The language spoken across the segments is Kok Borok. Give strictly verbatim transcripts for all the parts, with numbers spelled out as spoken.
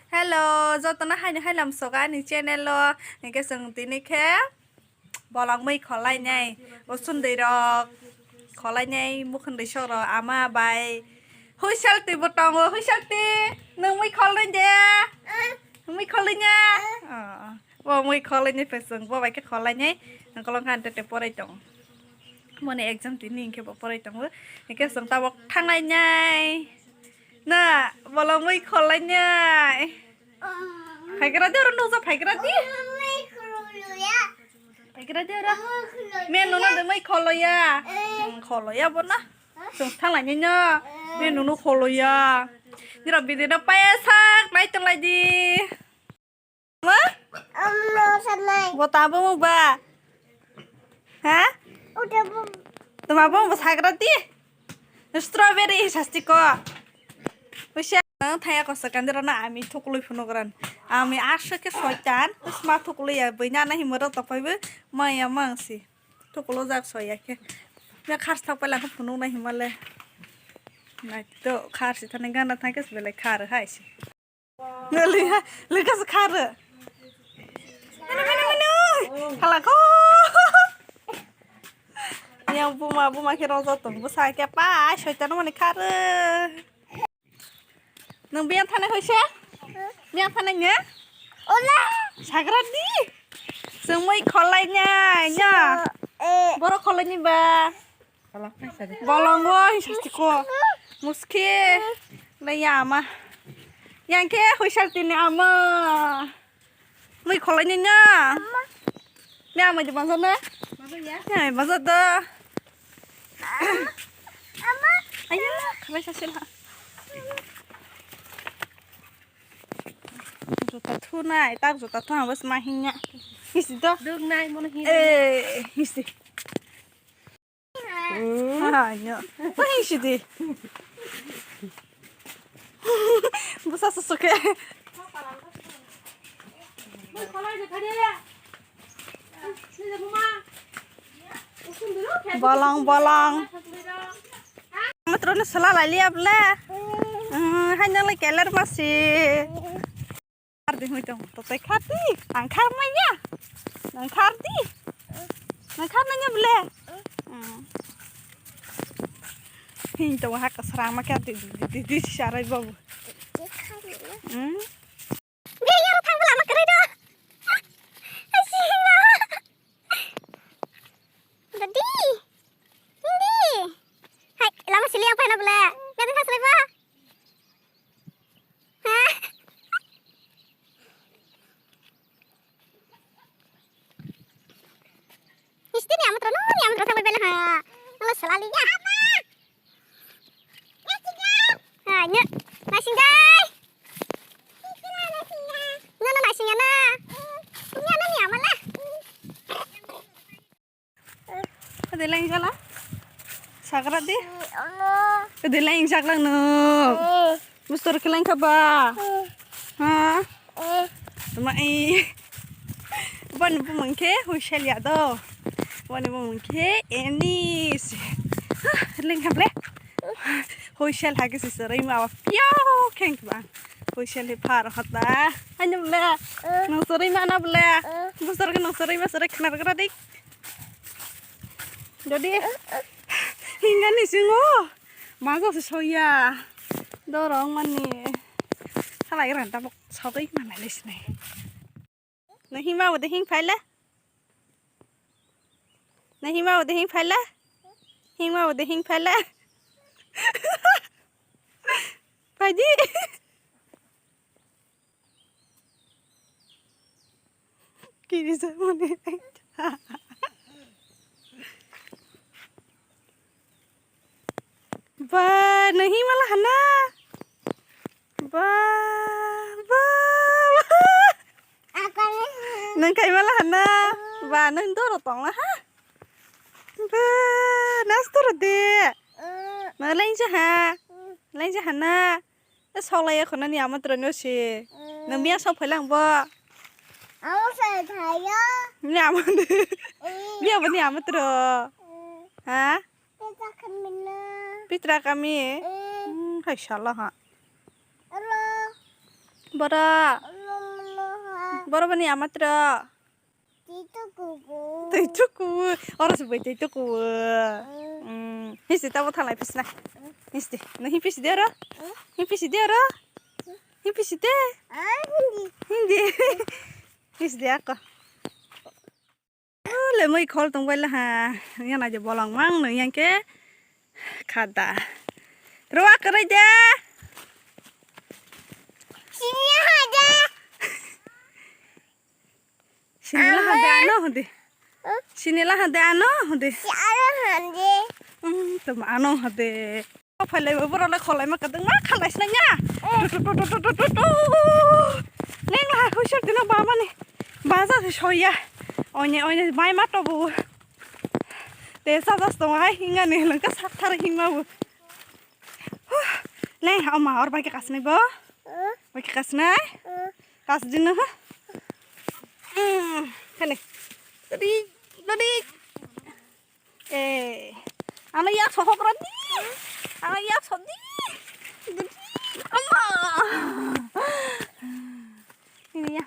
Hello, jotono haino hailam soka ani channel o. Hingke chwng tini khe bolong mui kholainai, usundui rok kholainai, mukhundui sok rok ama bai. Huisal twi bo tongo, huisal twi. Nwng mui kholnai de? Mui kholnai nya? Oh, bo mui kholnai phe chwng bo bai khe kholainai. Kolong khan tete porai tongo. Moni exam tini hingke bo porai tongo. Hingke chwng tabok thangnai nai. Na, bolong mui kholainai nai. Phaigra de oro nukja phaigra di. Phaigra de oro. Me nono de mui kholoya. Hmm, kholoya bo na. Chwng thanglai nai no. Me nono kholoya. Nirok bidi no paya sak nai tonglai di. Ma? Bo tabo mo ba? Ha? Toma bo mo sagra di? Strawberry sasti ko. Usia nang thaya ko sakandero na ami thuklui phunukran. Ami aswk khe soitan, sma thuklui ya, bwina na himoro topaibo, maya mangsi. Thuklo jak soya khe. Ya khars thak pala khe phunuk na himale. Nai to khars thani gana thang khe belai khar hai si. Ngali ha, leka se khar. Menu, menu, menu. Hala ko. Yang buma, buma khe rojo tong. Bwsa khe pa, soitan mani khar. Nang biyan thane hoise? Biyan thane nya? Ola. Sagra di. Sengmoi kholai nya, nya. Eh. Boro kholai ni ba. Bolongo hisasti ko. Muski. Laya ama. Yang khe huisal tini ama. Mui kholai ni na. Ni ama di bansa na. Ya, bansa da. Ama. Ayo, khalai sasil ha. Juta thu nai, tak juta thu bas ma hinya. Hisi do. Duk nai mono hinya. Eh, hisi. Hanya. Pahi sidi. Busa susuke. Bolong, bolong. Matroni sela lali able. Hmm, hanya le keler masi. Khar di hoi tong, to tei khar di, ang khar manya, nang khar di, nang khar nanya bole. Hmm. Hing to ha ka srang ma khar di, di, di, di, sarai babu. Hmm. Dia yang thang bela ma kere do. Asin lo. Dadi. Hindi. Hai, lama sili apa na bole? Nanti khas lepa. Isti ni amutro no, ni amutro thangbai bela ha. Nalo salali ya. Ha, nya. Nasing dai. No, no, nasing ya na. Nya na ni amala. Kede lain jala? Sakra di? Kede lain saklang no? Mustor ke lain kaba? Ha? Tuma i. Bani bumang ke huisel ya do. Bani bumang ke enis. Lain kable? Huisel hagi si serai ma wa piau keng ba. Huisel he par hata. Hanya bule. Nang serai ma na bule. Mustor ke nang serai ma serai khanar kara dik. Jodi hingani singo maja se soya dorong mani halai ran tabok sogwi manai lesne. Na hima ode hing phaila. Na hima ode hing phaila. Hima ode hing phaila. Phaidi. Kiri samani. Ba, nahi mala hana. Ba, ba, ba. Nang kai mala hana. Ba, nang doro tong la ha. Ba, nas doro de. Na lain ja ha. Lain ja hana. Soklai ya khwna ni ama twrwino se. Nang biya sok phailang bo. Amo se thayo. Ni ama de. Biya bo ni ama twro. Ha? Pitra kami na. Pitra kami. Hmm, hai sala ha. Alo. Boro. Boro bani amatro. Twi tuku. Oro se bai twi tuku. Hmm. Hisi tabo thalai pisna. Hisi. No hi pisi de oro. Hi pisi de oro. Hi pisi de. Hindi. Hisi de ako. Le mui khol tong bai laha. Yang nai je bolong mang no yang ke. Khada. Ruwa kwrwi de. Sini ha de. Sini laha de ano hode. Sini laha de ano hode. Si ano hande. Hmm, tamo ano hode. Phailai bo borok le kholai ma kadang ma khalai sinai ya. Tu, tu, tu. Neng laha khuisor dino baba ni. Baza se soya. Oine, oine, mai ma tobu. Te sa das to ai hinga ne lengka sak thar hingma bu. Huh. Le, ama or bai ke kasnai bo. Bai ke kasnai. Kas dino ha. Hmm, kane. Tadi, tadi. Eh, ano yak sohok rani. Ano yak sodi. Ama. Ini ya.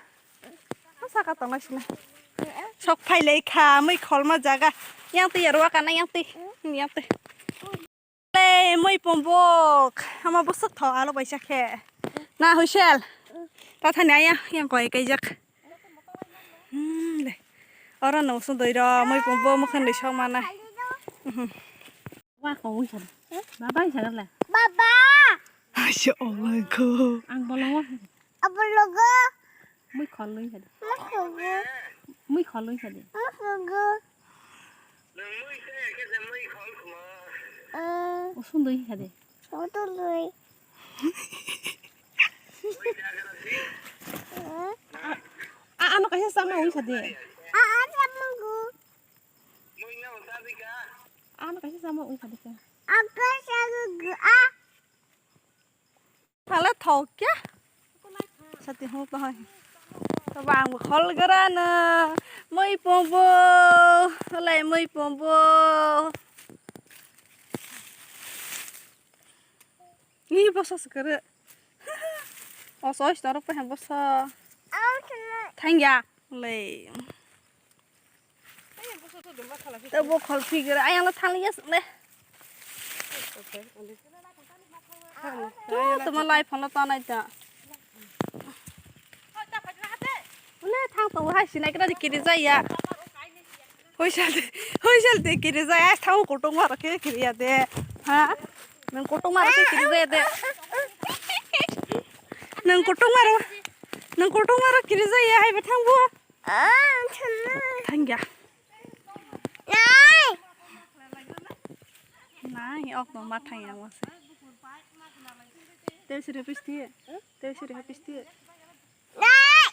Saka tongna sina. Sok phailai kha, mui kholma jaga. Yang twi yarwa kana yang twi. Yang twi. Le, mui pombok. Ama bwswk tho alo baisa khe. Na, Huisel. Tathani aya, yang koi kaijak. Hmm, le. Oro no sundoi ro, mui pombok mukhan doi sok mana. Mhm. Wa ko wi sar. Baba wi sar le. Baba. Asya Allah ko. Ang bolong wa. Abologo. Mui kholwi sadi. Musugu. Mui kholwi sadi. Musugu. Nwng mui se khe se mui khol khmo. Mm. Usundui sadi. Utului. Mm. A, a, ano kaisa sama wi sadi. A, a, samungu. Mui no sabi ka. Ano kaisa sama wi sadi ka. Ako sagugu a. Phala thok kya? Sati hong to hai. To bang bo khol gara na. Moi pombo. Lai moi pombo. Ni bosa sekere. Os os toro pe bosa. Thangya. Lai. Tei bo khol phigre, ayang le thang ya le. Tu tuma lai phone lo tonai ta. Ule thang to hai sinai kra kiri jaya. Hoisal de, hoisal de kiri jaya, thang kutung ma rakhe kiri ya de. Ha? Nang kutung ma rakhe kiri jaya de. Nang kutung ma ra, nang kutung ma ra kiri jaya hai ba thang bo. Ah, thangna. Thangya. Nai. Nai, ok, no, ma thangya, mo se. Te siri pisti, te siri pisti. Nai.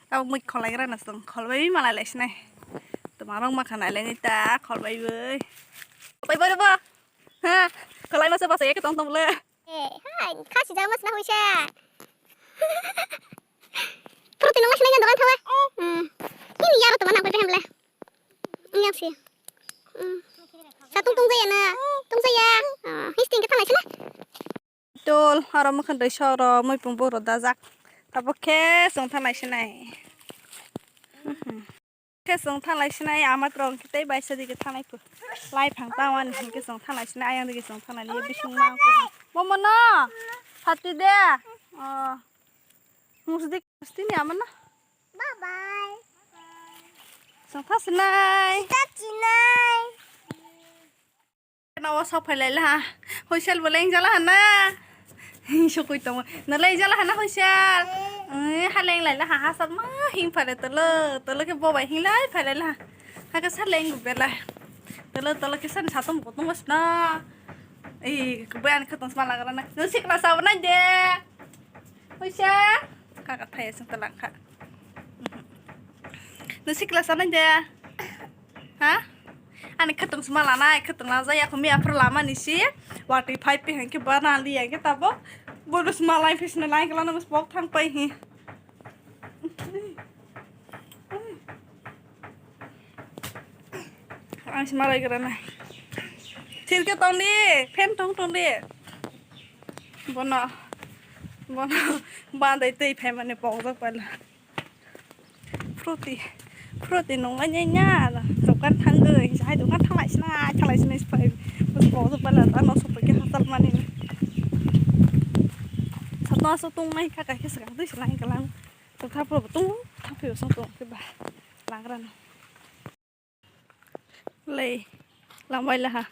Tabo mui kholai gra na song, kholbai malai lai sinai. Toma rong ma khanai lai ta, kholbai bai. Bai bai ba. Ha, kholai ma se ba se ke tong tong le. Eh, hai, khasi jang mas na huisa. Protein mas na yang dokan thawa. Hmm. Ini yaro teman apa paham lah. Yang sih. Hmm. Sa tung tung jaya na. Tung jaya. Ah, histing kita lah sini. Tol, oro mokhan doi soro, moi pung boro dajak. Tabo khe song thanai sinai. Khe chwng thanglai sinai, ama rok tei bai sa dige thanglai phu. Lai phang ta wani hinkhe chwng thanglai sinai, ayang dige chwng thanglai liya bising ma ko. Momo no. Phati de. Oh. Musdi, musdi ni ama no. Bye bye. Chwng tha sinai. Tha sinai. Nawa sok phai lai laha. Hoisel bo leng jala hana. Sokoi tongo. No leng jala hana hoisel. Eh, ha leng lai laha, ha sat ma hing phai lai tolo. Tolo khe bobai hing lai phai lai laha. Ha khe sa leng bela. Tolo, tolo khe sa ni satung bo tongo sna. Eh, bai ani khatong sma lagra na. No sikla sa bo nai de. Hoisel. Kaka thai asung ta langkha. No sikla sa nai de. Ha? Ani khatung sma lanai, khatung la jaya khumi aphra lama ni si. Watwi phai pi hangke bana li hangke tabo. Bodo sma lai phi sna lai kala nang spok thang pai hi. Ang sma lai kala na. Thir ke tong di, fan tong tong di. Bono, bono bandai twi phaimani pokjak paila. Fruity, fruity nungmani nya, dokan thangwi, hai dokan thanglai sinai, thanglai sinai se phai. Bus pokjak paila, ta nok sophaikhe hachal mani. Satno aswk tongnai kha, kaisa swkang twi swlai kalang. Tongtha phuru tongo, thangphio song tong khe ba. Langrano. Lei, lambai laha.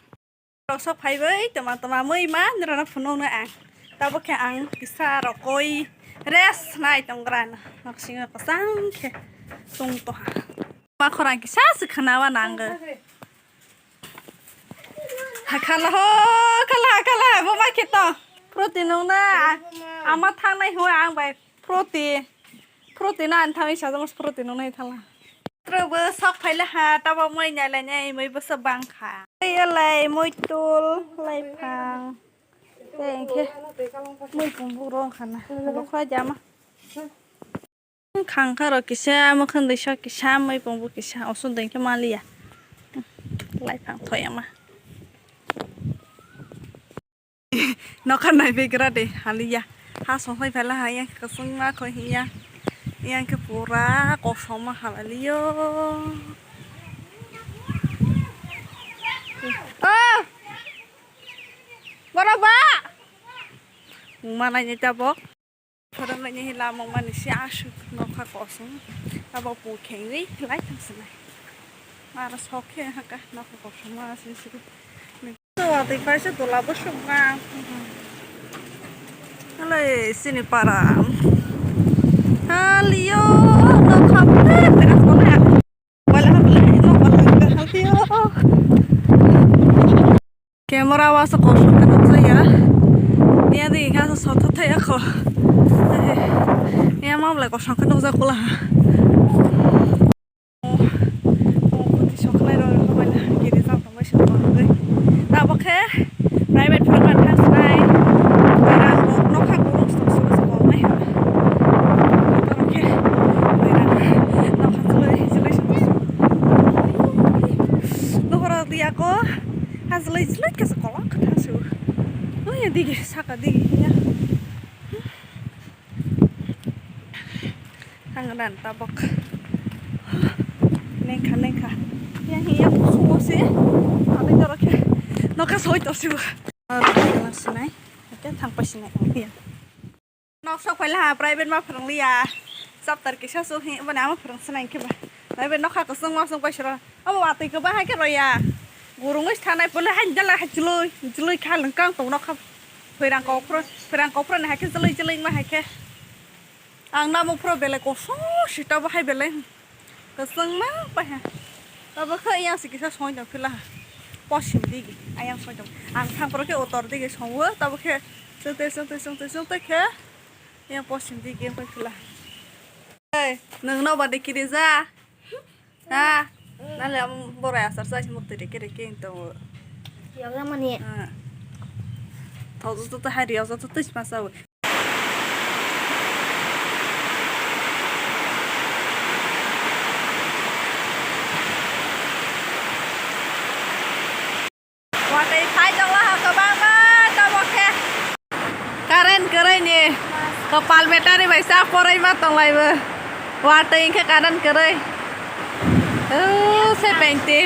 Rok sok phaibai, toma toma mui ma, nirano phunukno ang. Tabuk khe ang kisa rokoi rest nai tonggrano. Noksingo kwchang khe tong toha. Ma khorang kisa se khwnawa nango. Hakhala ho, khala, khala, bo ma khe to. Proti nungna, ama thangnai hua ang bai. Proti, proti na ani thangwi sajak mas proti nung nai thala. Trobo sok phaila ha, tabo moi nai lai nai, moi bosa bang kha. Tei lai moi tul, lai phang. Tei engkhe moi pung bu rong khana. Bo khwa jama. Khang kha ro kisa, mo khan dei sok kisa, moi pung bu kisa, osun dei khe maliya. Lai phang thoya ma. Nokha naibegra de haliya. Ha songkhai phaila ha yang kwchwngma kho hiya. Yang khe pura kosom ma halaliyo. Oh! Borok ba! Mungma naini tabok. Phwrwnglaini lamung mani se aswk nokha kosom. Abo pu khengwi lai thang sinai. Mara sok khe haka nokha kosom ma se se. Watwi paisa tola bwswk ma. Halai sini para. Haliyo nokha pura pura kona. Wala ha bela nokha haliyo. Camera o aswk kosom khe nukjaya. Yang di kha sotha thaya kho. Yang ma belai kosom khe nukjak bwla ha. Kuti sokhlai rw rw baila giri jang tongbai se tongwi. Tabok khe private phwrwngna thang sinai. Rang rok nokha kurung stok stok se tongnai. Borok khe nokha chwlwi chwlwi se tongo. Nohora diya ko. Ha jwlai jwlai khe se kolok khe thang sio. Oi digi saka digi ya. Thang ran tabok. Nengkha nengkha. Ya ya kusumo se. Ani doro khe. Nokha soi to sio. Ar sinai. Khe thang pa sinai. Ya. Nok sok phaila ha private ma phwrwng liya. Chapter kisa so hi bani ama phwrwng sinai khe ba. Private nokha kwchwng ma chwng paisra. Abo watwi kwbang hai khe roya. Gurungwi thanai pole hai jala hai chwlwi chwlwi kha lwng kang tong nokha. Phairang kok phro phairang kok phro hai khe chwlwi chwlwi ma hai khe. Ang namo phro belai kosom sita bo hai belai. Kwchwngma pai ha. Abo khe yang se kisa soi tong phila. Posim digi ayang soi tong. Ang thang phro khe utor digi songo tabo khe chwngtwi chwngtwi chwngtwi chwngtwi khe yang posim digi pai phila. Ei, nwng no ba de kiri ja? Ha? Nale am borai asar sa mukti de kiri king to. Yoga mani. Ha. Thau tu tu hai riya tu tu ma sa. Watwi phai tongla ha kwbangma tabok khe. Current kwrwi ni kwpal battery bai cha porwi ma tonglai bo. Watwi hwnkhe current kwrwi. O, se pengti.